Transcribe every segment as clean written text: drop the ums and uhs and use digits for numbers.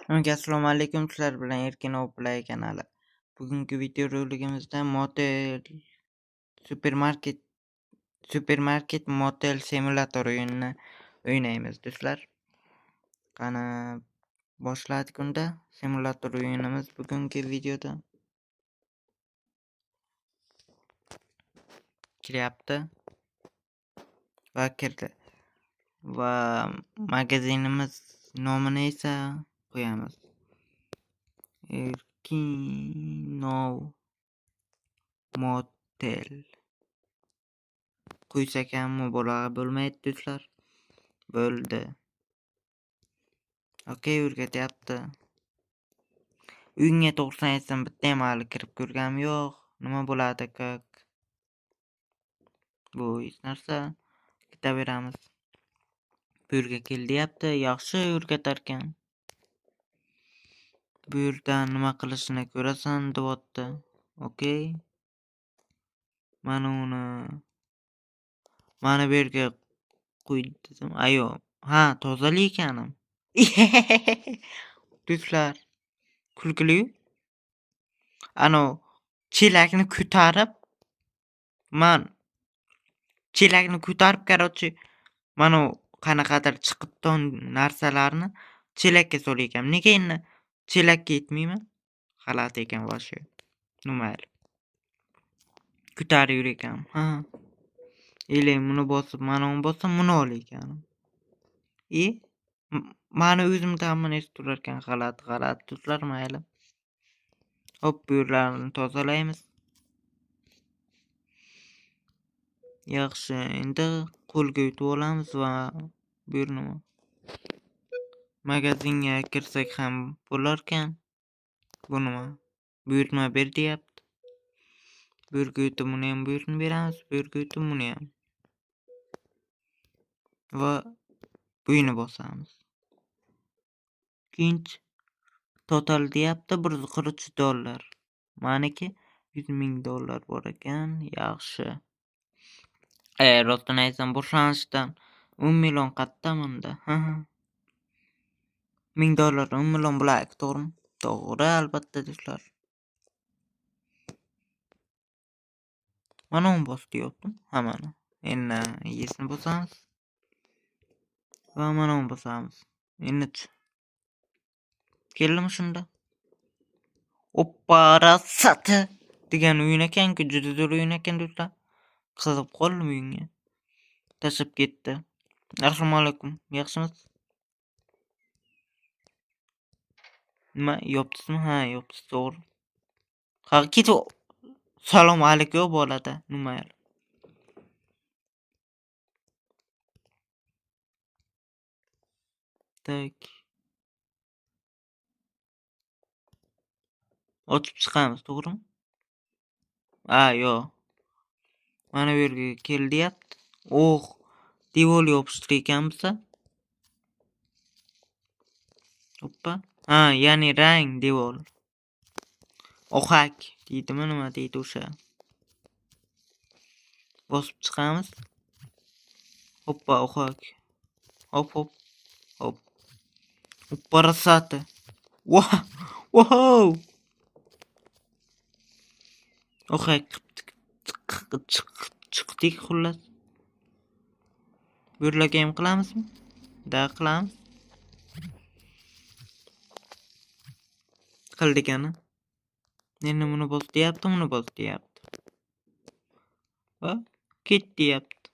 Assalomu alaykum, sizlar bilan Erkin Oplay kanali. Bugungi videorolikimizda motel supermarket motel simulator o'yinini o'ynaymiz do'stlar. Qani boshladik unda simulator o'yinimiz bugungi videoda. Kiryapti va kirdi. Va magazinimiz nomini esa qo'yamiz. Erkinov Motel. Qo'ysak ham mubolag'a bo'lmaydi do'stlar. Bo'ldi. Okey, o'rgatyapti. Uyga to'g'risini aytsam bitta ham hali kirib ko'rganim yo'q. Nima bo'ladi kak? Bu hech narsa. Ketaveramiz. Bu yerga kel deyapti. Yaxshi o'rgatarkan. Bu yerda nima qilishini ko'rasan deyapti. Okey. Mana uni mana bu yerga qo'ydim. Ayo, ha, tozali ekanim. Do'stlar, kulgili. Ano chelakni ko'tarib man chelakni ko'tarib, короче, mana qanaqadir chiqitton narsalarni chelakka solar. Nega endi chelakka yetmayman? G'alati ekan вообще. Mayli. Ko'tarib yur ekanman. Ha. Или buni bosib, mana uni bossam, buni ol ekan. Mani o'zimda hamma narsa turar ekan. G'alati, g'alati do'stlar, mayli. Hop, bu yerlarni tozalaymiz. Yaxshi, endi qo'lga o'tib olamiz va bu yer nima? Magazinga kirsak ham bo'lar ekan. Bu nima? Buyurtma ber deyapti. Bu yerga o'tib buni ham buyurtma beramiz, bu yerga o'tib buni ham. Va buyni bosamiz. Ikkinchi total deyapti $143. Maniki $100,000 bor ekan. Yaxshi. Rostini aytsam, boshlanishdan 10 million qatta bunda. $1000 10 million bo'ladi, to'g'rimi? To'g'ri, albatta do'stlar. Mana uni bos deyaptim. Ha, mana. Endi yesini bosamiz. Va mana uni bosamiz. Endi keldimi shunda? Oppa, rasati degan o'yin ekan-ku, juda zo'r o'yin ekan do'stlar. Qiziqib qoldim o'yinga. Tashlab ketdi. Assalomu alaykum. Yaxshimisiz? Nima, yopdingizmi? Ha, yopdingiz, to'g'ri. Ha, ketib. Salom alaykum bo'ladi. Nima? Tak. Ochib chiqamiz, to'g'rimi? A, yo'q. Mana bu yerga kel deyapti. Oh, devor yopishtir ekanmiz. Hoppa. Ha, ya'ni rang devor. Ohak deydimi, nima deydi o'sha. Bosib chiqamiz. Hoppa, ohak. Hop, hop. Hop. Hoppa, rasati. Wow! Wow! Ohak chiqdik xullas. Bu yerlarga ham qilamizmi? Da qilamiz. Qildik ana. Endi buni bos deyapti, buni bos deyapti. Va ket deyapti.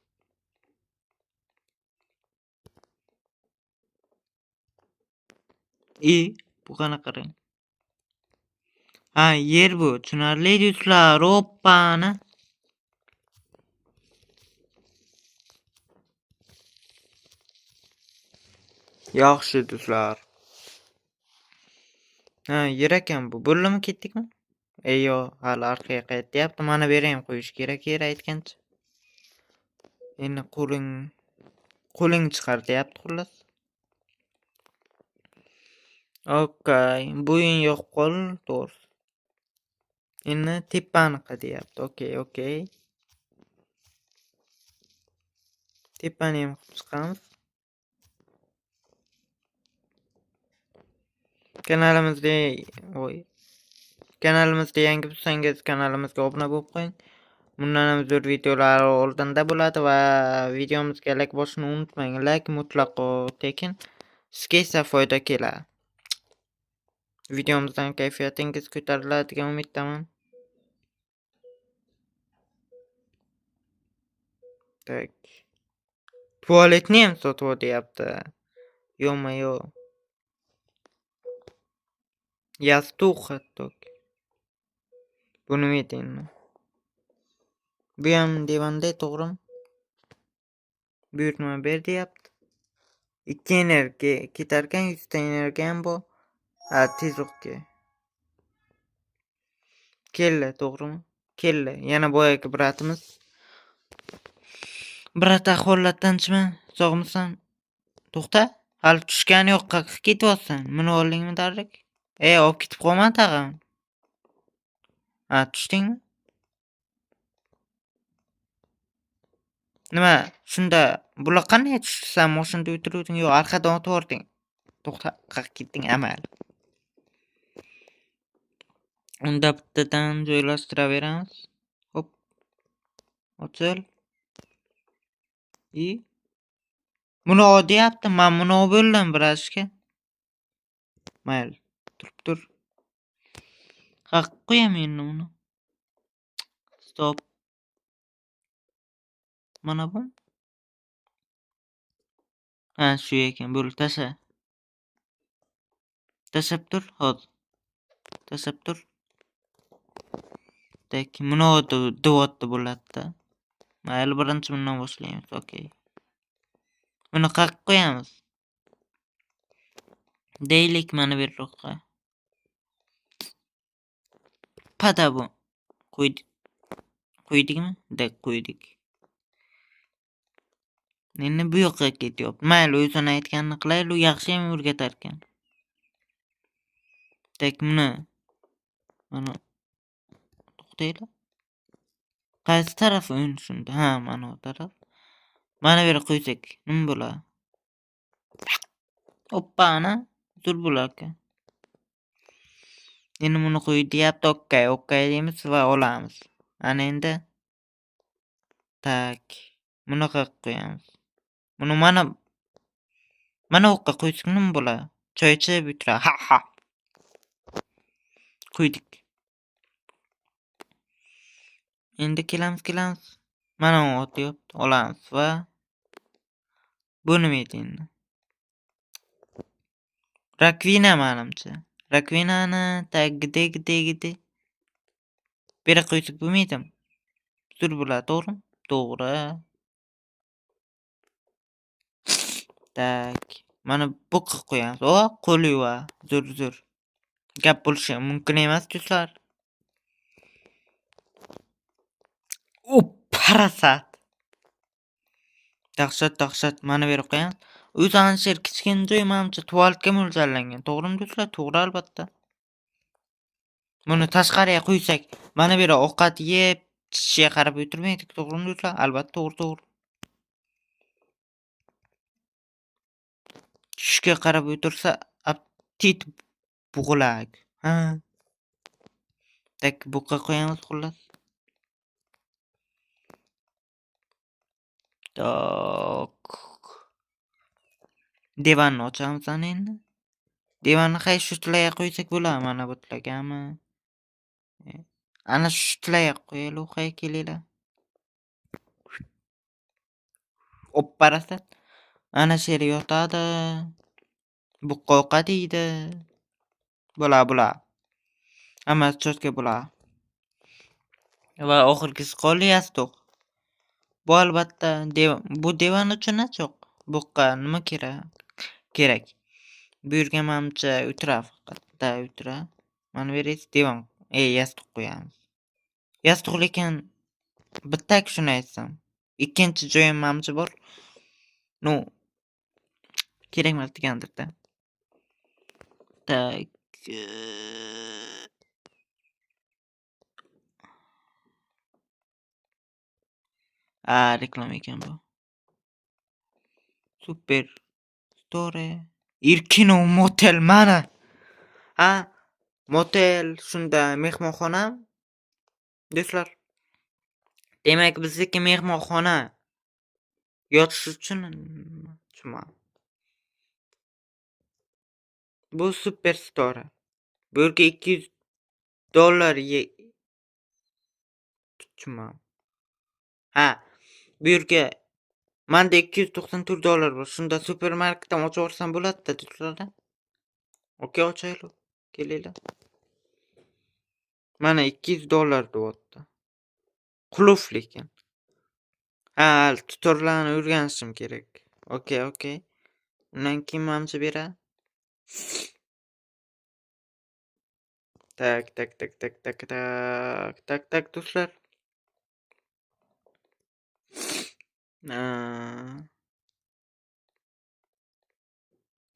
Bu qanaqa rang? Ha, yer bu. Tushunarli do'stlar. Hoppani. Yaxshi do'stlar. Ha, yer ekan bu. Bo'ldimi, ketdikmi? Yo'q, hali orqaga qaytyapti. Mana bu yerga ham qo'yish kerak yer aytgancha. Endi qo'ling chiqar deyapti xullas. Okey, bu o'yin yoqib qoldi, to'g'risi. Endi tepani qil deyapti. Okey, okey. Tepani ham qilib chiqamiz. Kanalimizda voy. Kanalimizda yangi bo'lsangiz kanalimizga obuna bo'lib qo'ying. Bundan ham zo'r videolar oldinda bo'ladi va videomizga like bosishni unutmang. Like mutlaqo tekin. Sizga esa foyda keladi. Videomizdan kayfiyatingiz ko'tariladi degan umiddaman. Tak. Tualetni ham sotib deyapti. Yo-ma-yo. Yostiq hatto. Bu nima edi endi? Bu ham divanda, to'g'rimi? Buyurtma ber deyapti. 2 energiya ketarkan, 100 ta energiya ham bor. Ha, tezroqga. Keldi, to'g'rimi? Keldi. Yana boyagi bratimiz. Brat, ahvollar tinchmi? Sog'misan? To'xta, hali tushgani yo'q, qayerga ketyapsan? Minib oldingmi darrik? Ey, olib ketib qolma tag'in. Ha, tushdingmi? Nima, shunda bular qanday tushdi? Sen mashinada o'tiruvding, yo arqadan otib yubording? To'xta, qayerga ketding amal? Unda bittadan joylashtiraveramiz. Hop. Ochil. I buni deyapti, men buni bo'ldim birashga. Mayli, turib tur. Qayerga qo'yaman endi uni? Stop. Mana bu. Ha, shu ekan, bo'ldi, tasha. Tashlab tur, hozir. Tashlab tur. Tak, buni deyapti bo'ladi-da. Mayli, birinchi bundan boshlaymiz, okey. Buni qayerga qo'yamiz? Deylik mana bu yerga. Pada bu. Qo'ydik. Qo'ydikmi? Dek qo'ydik. Endi bu yoqqa ketyapti. Mayli, o'zini aytganini qilaylik, u yaxshi ham o'rgatar ekan. Tak, buni mana to'xtanglar. Qaysi tarafi endi shunda? Ha, mana bu taraf. Mana bu yerga qo'ysak nima bo'ladi? Oppa, ana zo'r bo'lar ekan. Endi buni qo'y deyapti. Okey, okey deymiz va olamiz. Ana endi tak, buni qayerga qo'yamiz? Buni mana bu yoqqa qo'ysak nima bo'ladi? Choy ichib o'tiradi. Ha ha. Qo'ydik. Endi kelamiz, kelamiz. Mana bu otyapti, olamiz va bu nima edi endi? Rakvina menimcha. Rakvinani tagida gide. Bu yerga qo'ysak bo'lmaydimi? Zo'r bo'ladi, to'g'rimi? To'g'ri. Tak, mana bu qilib qo'yamiz. O, qo'l yuva. Zo'r, zo'r. Gap bo'lishi mumkin emas, do'stlar. O, parasat. Dahshat, dahshat. Mana bu yerga qo'yamiz. O'zi ana shu yer kichkina joy menimcha tualetga mo'ljallangan. To'g'rimi do'stlar? To'g'ri albatta. Buni tashqariga qo'ysak, mana bu yerga ovqat yeb, tishiga qarab o'tirmaydik, to'g'rimi do'stlar? Albatta to'g'ri, to'g'ri. Tushga qarab o'tirsa, aptit bo'g'iladi. Ha. Tak, buqqa qo'yamiz xullas. Tak. Divanni ochamiz ana endi. Divanni qaysi shu tilaga qo'ysak bo'ladi? Mana bu tilagami? Ana shu tilaga qo'yaylik, hay kelinglar. Opparasat. Ana shu yerga yotadi. Buqqa ovqat yeydi. Bo'la bo'la. Hammasi chotka bo'ladi. Va oxirgisi qoldi yostiq. Bu albatta bu divan uchun cho'q. Buqqa nima kerak? Kerak. Bu yerga menimcha o'tiradi faqat. Da o'tiradi. Mana bu yerga divan, yostiq qo'yamiz. Yostiq lekin bitta shuni aytsam. Ikkinchi joyim menimcha bor. No. Kerak emas degandir-da. Tak. A, reklama ekan bu. Super Store. Erkin motel mana. Ha, motel, shunda mehmonxona. Do'stlar. Demak, bizniki mehmonxona. Yotish uchun tushunmadim. Bu Superstore. Bu yerga $200 tushunmadim. Ha, bu yerga menda $294 bor. Shunda supermarketdan ochib yuborsam bo'ladi-da, do'stlar. Okey, ochaylik. Kelinglar. Mana $200 deyapti. Qulf lekin. Ha, hali tutorlarni o'rganishim kerak. Okey, okey. Undan keyin manimcha beradi. Tak, tak, tak, tak, tak, tak, tak, tak, do'stlar.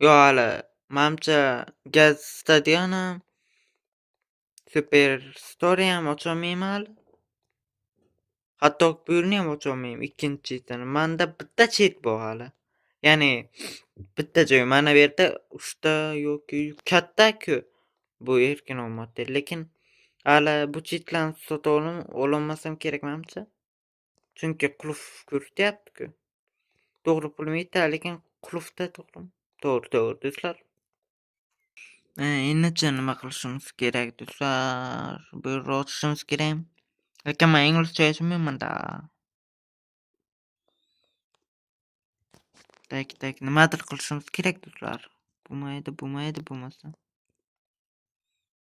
Yo'q, hali manimcha gaz stadion ham, Superstore ham ocholmayman hali. Hatto bu yerni ham ocholmayman, ikkinchi chetini. Menda bitta chet bor hali. Ya'ni bitta joy. Mana bu yerda 3 ta yoki katta-ku bu Erkin motel, lekin hali bu chetlarni sotib ololmasam kerak menimcha. Chunki qulf ko'rsatyapti-ku. To'g'ri, pulim yetadi, lekin qulfda to'g'rimi? To'g'ri, to'g'ri do'stlar. Endicha nima qilishimiz kerak do'stlar? Bu yerni ochishimiz kerak. Lekin men inglizcha tushunmayman-da. Tak, tak, nimadir qilishimiz kerak do'stlar. Bo'lmaydi, bo'lmaydi, bo'lmasa.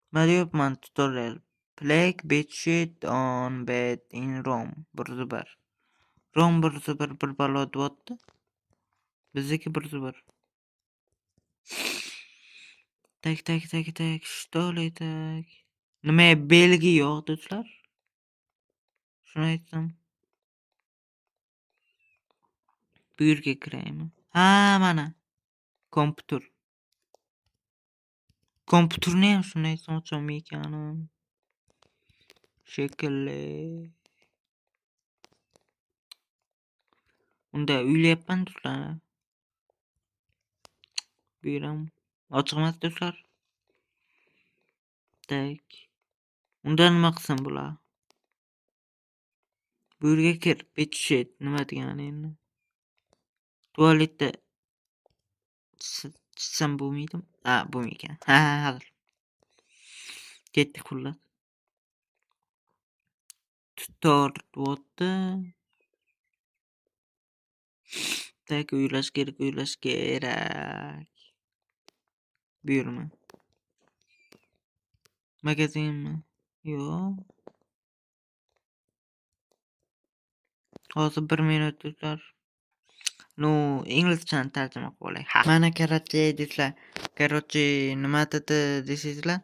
Nima deyapman tutorial? Play bedsheet on bed in room 101. Room 101 bir balo deyapti. Bizniki 101. Tak, tak, tak, tak, что ли tak. Nima belgi yo'q do'stlar? Shuni aytsam. Bu yerga kiraymi? Ha, mana. Kompyuter. Kompyuterni ham shuni aytsam ocholmay ekanim. Shekilli. Unda uylayapman do'stlar. Bu yer ham ochiq emas do'stlar. Tak. Unda nima qilsam bo'ladi? Bu yerga kir, bedsheet nima degani endi? Tualetda chizsam bo'lmaydimi? Ha, bo'lmaydi ekan. Ha, ha, hozir. Ketdik xullas. Tutor deyapti. Tak, uylash kerak, uylash kerak. Bu yermi? Magazinmi? Yo'q. Hozir 1 minut do'stlar. No, inglizchani tarjima qilib olay. Ha. Mana короче do'stlar. Короче, nima dedi desangizlar?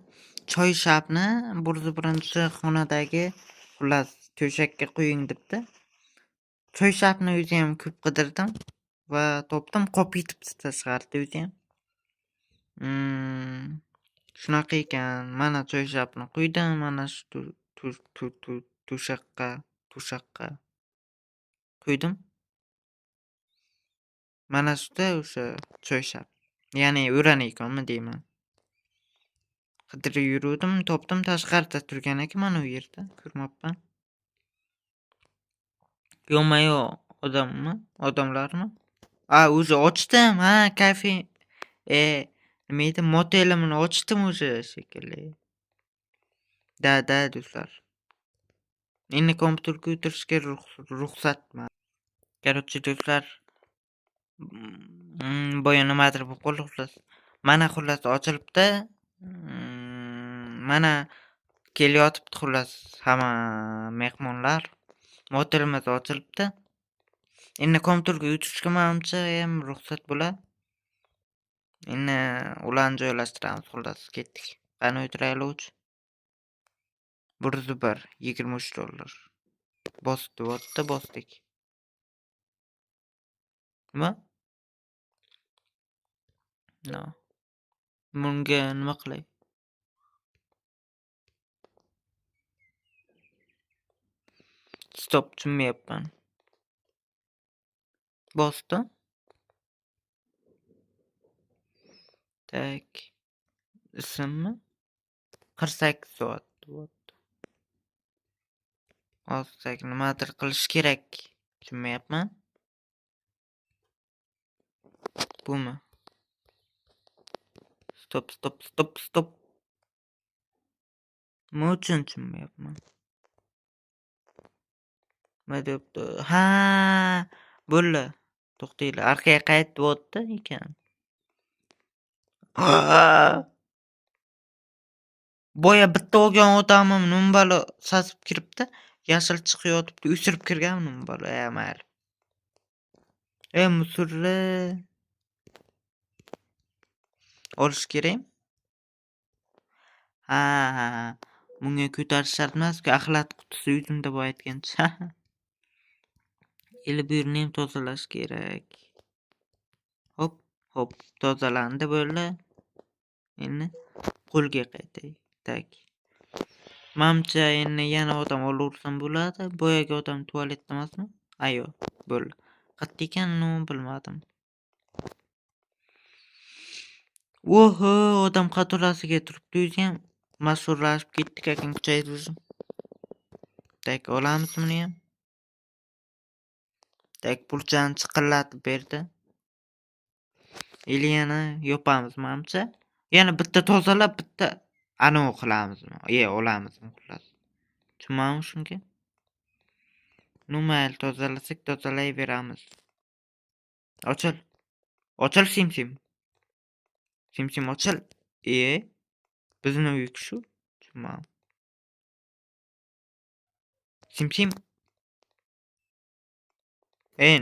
Choy shabni 101-xonadagi xullas to'shakka qo'ying debdi. Choy shabni o'zi ham ko'p qidirdim va topdim, qolib ketibdi tashqarida o'zi ham. Shunaqa ekan. Mana choy shabni qo'ydim, mana shu to'shakka qo'ydim. Mana shuda o'sha choy shab. Ya'ni o'ran ekanmi deyman. Qidirib yuruvdim, topdim, tashqarida turgan ekan mana u yerda, ko'rmabman. Yo'ma-yo'q odammi? Odamlarmi? A, o'zi ochdim. Ha, kafe, nima edi? Motelimni ochdim o'zi shekilli. Da, da do'stlar. Endi kompyuterga o'tirishga ruxsatman. Короче do'stlar, boya nimadir bo'lib qoldi xullas. Mana xullas ochilibdi. Mana kelyotibdi xullas hamma mehmonlar. Motelimiz ochilibdi. Endi kompyuterga o'tirishga menimcha ham ruxsat bo'ladi. Endi ularni joylashtiramiz xullas, ketdik. Qani o'tiraylik. 101 $23. Bosdi, bosdi, bosdik. Nima? No. Bunga nima qilay? Stop, tushunmayapman. Bosdim. Tak. Ismmi? 48 soat deyapti. Hozir nimadir qilish kerak. Tushunmayapman. Bumi? Stop, stop, stop, stop. Nima uchun tushunmayapman? Nima deyapti? Ha, bo'ldi. To'xtanglar, orqaga qaytyapti ekan. Boya bitta olgan odamim numbalo sasib kiribdi. Yashil chiqyotibdi, o'sirib kirgan numbalo. Mayli. Musurli olish kerakmi? Ha, ha, ha. Bunga ko'tarish shart emas-ku, axlat qutisi o'zimda boya aytgancha. Endi bu yerni ham tozalash kerak. Hop, hop, tozalandi bo'ldi. Endi qo'lga qaytay. Tak. Manimcha endi yana odam olaversam bo'ladi. Boyagi odam tualetda emasmi? A, yo'q, bo'ldi. Qayerda ekanini bilmadim. Oho, odam qatorasiga turibdi, o'zi ham mashhurlashib ketdik ekan, kuchaydi o'zi. Tak, olamiz buni ham. Tak, pulchani chiqillatib berdi. Endi yana yopamiz manimcha. Yana bitta tozalab, bitta anavi qilamizmi? Olamizmi xullas. Tushunmadim shunga. Nu mayli, tozalasak tozalayveramiz. Ochil. Ochil Simsim. Simsim ochil. Bizni uy shu. Tushunmadim. Simsim.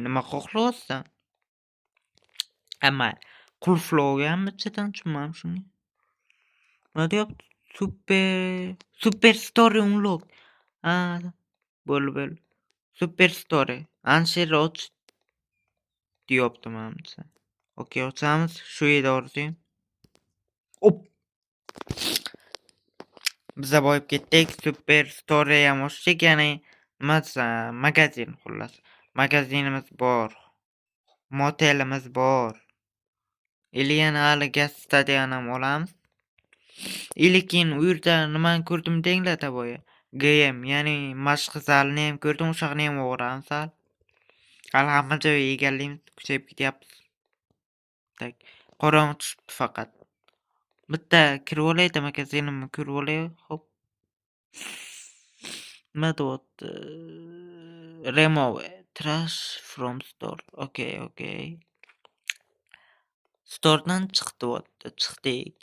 Nima xohlayapsan? Mayli. Qulflaganmi ichidan, tushunmadim shunga. Nima deyapti? Super story unlock. Ha, bo'ldi, bo'ldi. Super story. Ana shu yerni och deyapti manimcha. Okey, ochamiz. Shu yerda orzuyim. Op. Biza boyib ketdik. Super story ham ochdik, ya'ni nima desam, magazin xullas. Magazinimiz bor. Motelimiz bor. Ili yana hali gaz stadion ham olamiz. Ili keyin u yerda nimani ko'rdim denglar boya. GM, ya'ni mashq zalini ham ko'rdim, o'shani ham o'g'iramiz hali. Hali hamma joyga egallaymiz, kuchayib ketyapmiz. Tak, qorong'i tushibdi faqat. Bitta kirib olay, magazinimni ko'rib olay. Hop. Nima deyapti? Remove trash from store. Okey, okey. Storedan chiqdi deyapti. Chiqdik.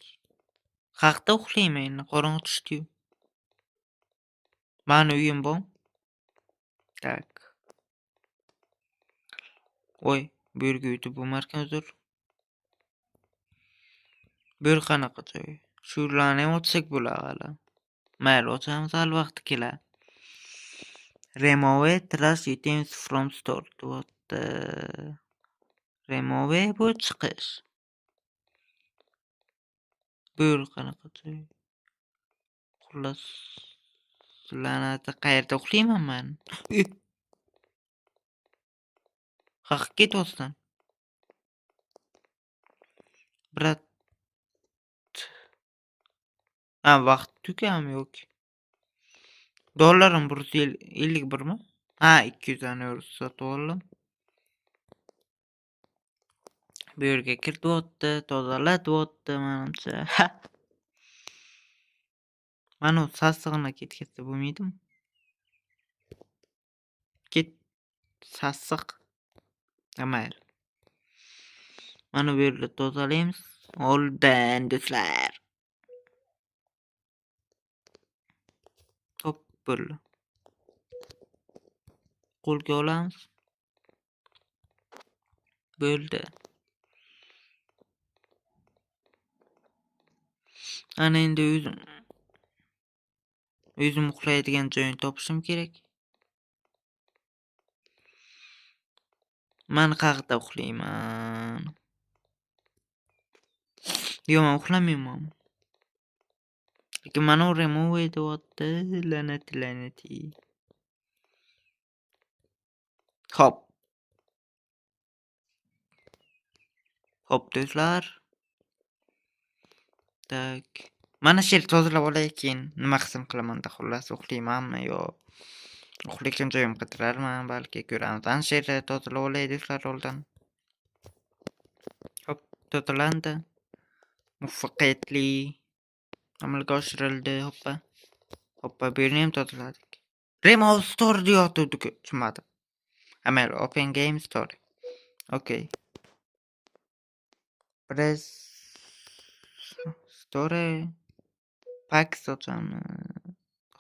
Qayerda uxlayman endi? Qorong'i tushdi-yu. Mani uyim bu. Tak. Voy, bu yerga o'tib bo'lmarkan, uzr. Bu yer qanaqa joy? Shu yerlarni ham ochsak bo'ladi hali. Mayli, ochamiz hali vaqti keladi. Remove trash items from store deyapti. Remove bu chiqish. Bu yer qanaqa joy? Xullas, la'nati, qayerda uxlayman man? Qayerga ketyapsan? Brat. Ha, vaqt tugami yo'q? Dollarim 151 mi? Ha, 200 euro sotib oldim. Bu yerga kirtyapti, tozalatyapti manimcha. Mana u sassig'ini ketkazsa bo'lmaydimi? Ket, sassiq. Mayli. Mana bu yerda tozalaymiz. Oldin do'stlar. Hop, bo'ldi. Qo'lga olamiz. Bo'ldi. Ana endi o'zim uxlaydigan joyni topishim kerak. Man qayerda uxlayman? Yo'q, men uxlamayman. Lekin mana u remove deyapti. La'nati, la'nati. Hop. Hop do'stlar. Tak. Mana shu yerni tozalab olay, keyin nima qilsam qilaman-da, xullas uxlaymanmi yo uxlayotgan joyim qidirarman, balki ko'ramiz. Ana shu yerni tozalab olay do'stlar oldin. Hop, tozalandi. Muvaffaqiyatli amalga oshirildi. Hoppa. Hoppa, bu yerni ham tozaladik. Remove store deyotgandik, tushunmadim. Amal open game store. Okay. Press store pack sotamiz.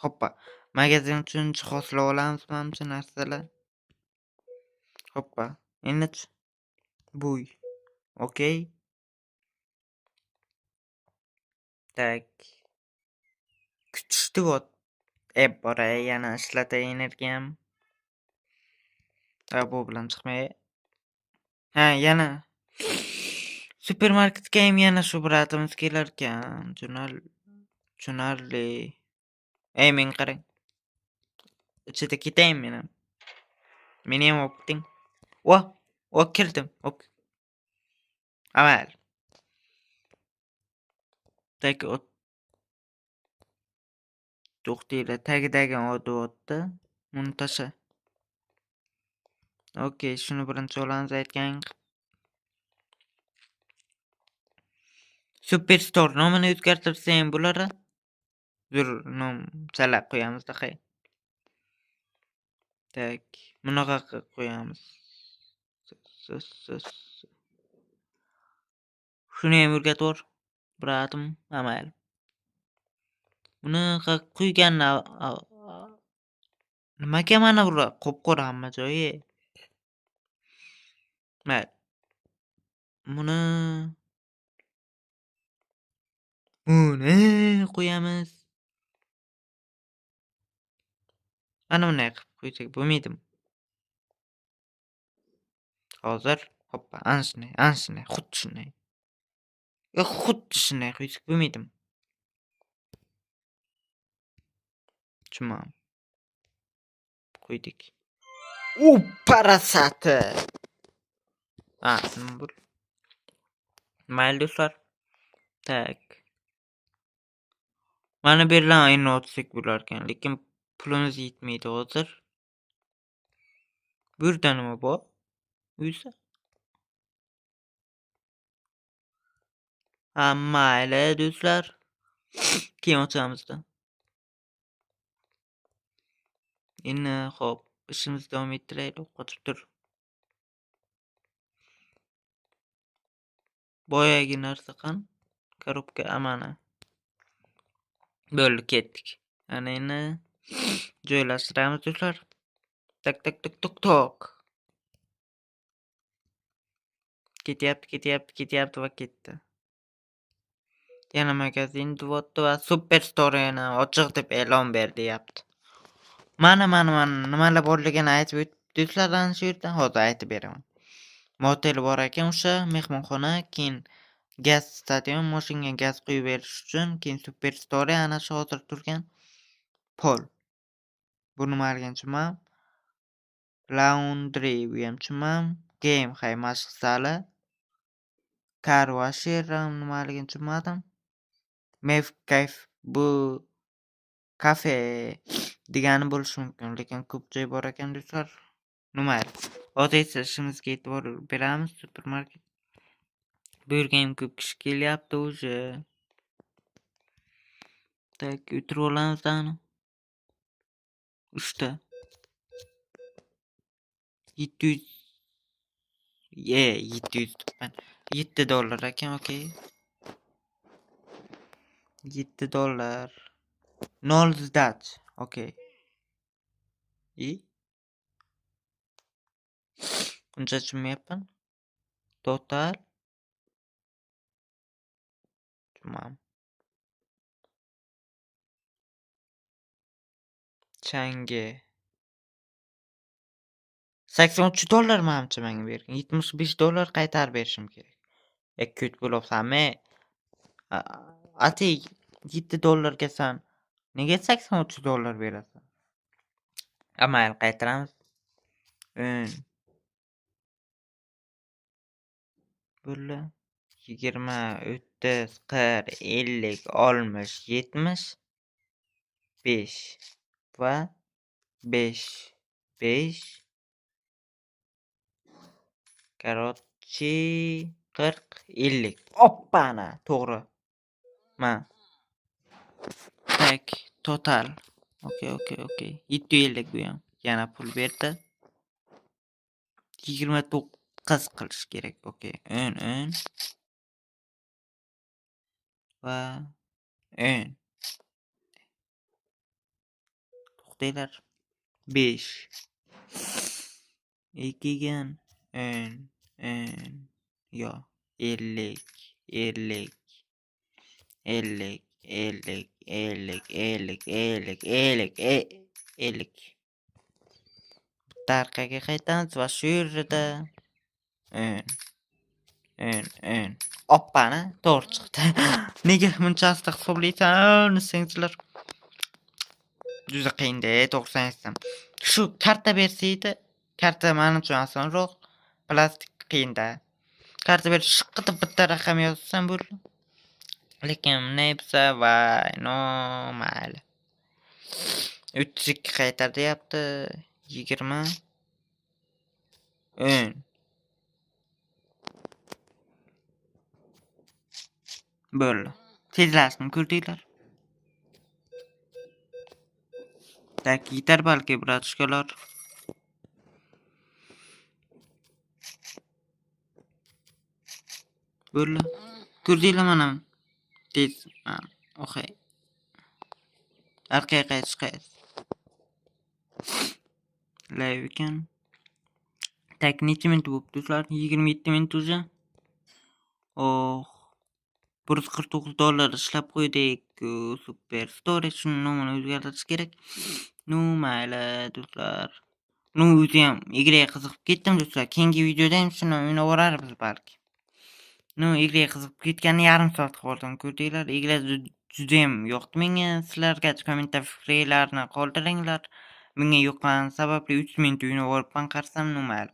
Hoppa. Magazin uchun jihozlar olamiz manimcha narsalar. Hoppa. Endi buy. Okay. Tak. Kutishdi bot. Boray yana ishlatay energiyam. Ha, bu bilan chiqmay. Ha, yana supermarketga ham yana shu bratimiz kelar ekan. Tushunarli. Ey, men qarang. Ichida ketaymi men ham? Meni ham olib keting. Voh, voh kirdim. Hop. Amal. Tak, to'xtanglar, tagidagi odyapti. Buni tasha. Okey, shuni birinchi olamiz aytgan. Superstore nomini o'zgartirsa ham bo'ladi. Zo'r nom chala qo'yamiz-da, hay. Tak, bunaqa qilib qo'yamiz. Shuni ham o'rgatib, bratim, amal. Buni qo'yganni nimaga mana bular qop-qora hamma joyi? Mayli. Buni qo'yamiz. Mana bunday qilib qo'ysak bo'lmaydimi? Hozir, hoppa, ana shunday, ana shunday, xuddi shunday. Yo'q, xuddi shunday qo'ysak bo'lmaydimi? Tushunmadim. Qo'ydik. U parasati. Ha, nima bu? Mayli do'stlar. Tak. Mana bu yerdan endi o'tsak bo'lar ekan, lekin pulimiz yetmaydi hozir. Bu yerda nima bor? Uysa. Ha, mayli do'stlar. Keyin ochamizda. Endi xo'p, ishimizni davom ettiraylik, qochib tur. Boyagi narsa qani? Korobka amana. Bo'ldi, ketdik. Ana endi joylashtiramiz do'stlar. Tak tak tak tok tok. Ketyapti, ketyapti, ketyapti va ketdi. Yana magazin deyapti va Superstore yana ochiq deb e'lon ber deyapti. Mana nimalar borligini aytib o'tib ana shu yerda hozir aytib beraman. Motel bor ekan o'sha mehmonxona, keyin gaz stadion, mashinaga gaz quyib berish uchun, keyin Superstore ana shu hozir turgan pol. Bu nimaligini tushunmadim. Laundry bu ham tushunmadim. Game hay mashq zali. Car washer ham nimaligini tushunmadim. Mef Cafe bu kafe degani bo'lishi mumkin, lekin ko'p joy bor ekan do'stlar. Nima? Hozir esa ishimizga e'tibor beramiz. Supermarket. Bu yerga ham ko'p kishi kelyapti уже. Tak, o'tirib olamiz ani. 3 ta. 700 700 debman. $7 ekan, okey. $7. 0 sdach, okey. I uncha tushunmayapman. Total tushunmadim. Changi. $83 manimcha menga bergan. $75 qaytarib berishim kerak. Ko't bo'libsanmi? Atay $7 ga san nega $83 berasan? Mayli, qaytaramiz. 10 bo'ldi. 20 30, 40, 50, 60, 70, 5 va 5, 5. Короче, 40, 50. Oppana, to'g'ri. Ma. Tak, total. Okey, okey, okey. 750 bu ham. Yana pul berdi. 29 qilish kerak. Okey, 10, 10. Va 10. To'xtanglar. 5. 2 10, 10. Yo, 50, 50, 50, 50, 50, 50, 50, 50, 50. Bitta orqaga qaytamiz va shu yerda 10, 10, 10. Oppani, to'g'ri chiqdi. Nega buncha asta hisoblaysan desangizlar, juda qiyinda, to'g'risini aytsam. Shu karta bersa edi, karta menimcha osonroq, plastik qiyinda. Karta berib shiqqitib bitta raqam yozsam bo'ldi. Lekin bunday bo'lsa, voy, no, mayli. 32 qaytar deyapti. 20, 10. Bo'ldi. Tezlashni ko'rdinglar. Tak, yetar balki, bratishkalar. Bo'ldi. Ko'rdinglar mana. Tez. Okey. Orqaga qaytish qayt. Live ekan. Tak, necha minut bo'libdi do'stlar? 27 minut уже. Oh. $149 ishlab qo'ydik. Super story shuni nomini o'zgartirish kerak. Ну, mayli do'stlar. Ну, o'zi ham igraga qiziqib ketdim do'stlar. Keyingi videoda ham shuni o'ynab yuborarmiz balki. Ну, igraga qiziqib ketganini yarim soat qoldim, ko'rdinglar. Igra juda ham yoqdi menga. Sizlarga kommentda fikrlarni qoldiringlar. Menga yoqqan sababli 3 minut o'ynab yuboribman qarasam, ну mayli.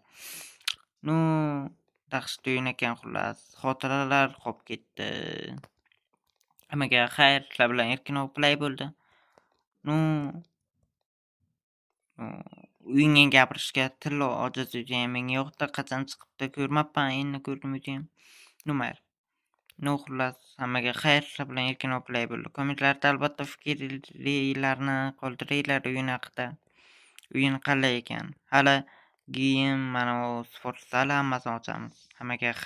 Ну, dahshat o'yin ekan xullas. Xotiralar qolib ketdi. Hammaga xayr, sizlar bilan Erkinov Play bo'ldi. Ну, o'yinga gapirishga til ojiz o'zi ham menga yoqdi. Qachon chiqibdi ko'rmabman, endi ko'rdim o'zi ham. Ну mayli. Ну, xullas, hammaga xayr, sizlar bilan Erkinov Play bo'ldi. Kommentlarda albatta fikrlarni qoldiringlar o'yin haqida. O'yin qanday ekan? Hali giyim, mana bu sport zali hammasini ochamiz. Hammaga xayr.